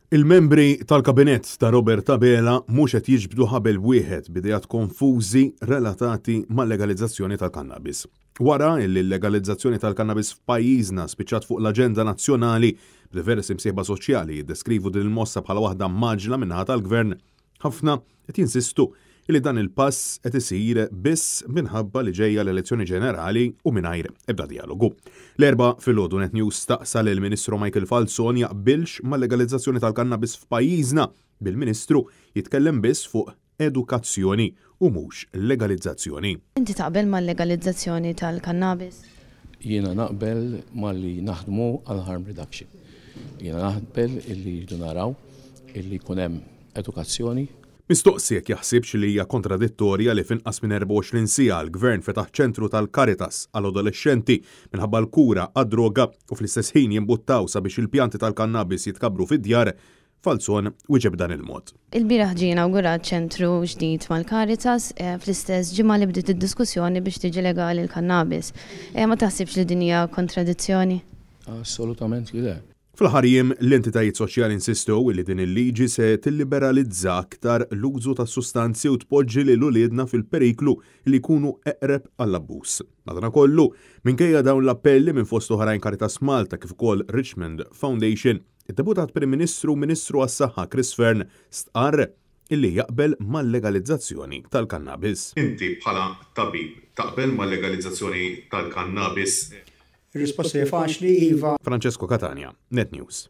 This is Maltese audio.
Il-membri tal-Kabinett ta' Robert Abela mhux qed jiġbdu ħabel wieħed b'ideat konfużi relatati mal-legalizzazzjoni tal-kannabis. Wara li l-legalizzazzjoni tal-kannabis f'pajjiżna spiċċat fuq l-aġenda nazzjonali, b'diversi msieħba soċjali jiddeskrivu din il-mossa bħala waħda mgħaġġla min-naħa tal-Gvern, Ħafna qed jinsistu li dan il-pass qed isir biss minħabba li ġejja l-elezzjoni ġenerali u mingħajr ebda djalogu. L-Erbgħa filgħodu Net News staqsa lill-Ministru Michael Falzon jaqbilx mal-legalizzazzjoni tal-kannabis f'pajjiżna, bil-Ministru jitkellem biss fuq edukazzjoni u mhux legalizzazzjoni. Inti taqbel mal-legalizzazzjoni tal-kannabis? Jiena naqbel malli naħdmu għal harm reduction. Jiena naqbel illi rridu naraw illi jkun hemm edukazzjoni. Mistoqsi jekk jaħsibx li hija kontradittorja li f'inqas minn 24 siegħa l-Gvern fetaħ ċentru tal-Caritas għal adolexxenti minħabba l-kura għad-droga u fl-istess ħin jimbuttaw sabiex il-pjanti tal-kannabis jitkabbru fid-djar, Falzon wieġeb b'dan il-mod. Ilbieraħ ġie inawgurat ċentru ġdid mal-Caritas fl-istess ġimgħa li bdiet id-diskussjoni biex tiġi legali l-kannabis. Ma taħsibx li din hija kontradizzjoni? Assolutament li le. Fl-aħħar jiem, l-entitajiet soċjali insistew li din il-liġi se tilliberalizza aktar l-użu tas-sustanzi u tpoġġi lil uliedna fil-periklu li jkunu eqreb għall-abbuż. Madankollu, minkejja dawn l-appelli minn fost oħrajn Caritas Malta kif ukoll Richmond Foundation, id-Deputat Prim Ministru u Ministru għas-Saħħa Chris Fearne stqarr illi jaqbel mal-legalizzazzjoni tal-kannabis. Inti bħala tabib taqbel mal-legalizzazzjoni tal-kannabis? Ir-risposta hija faċli, iva. Francesco Catania, Net News.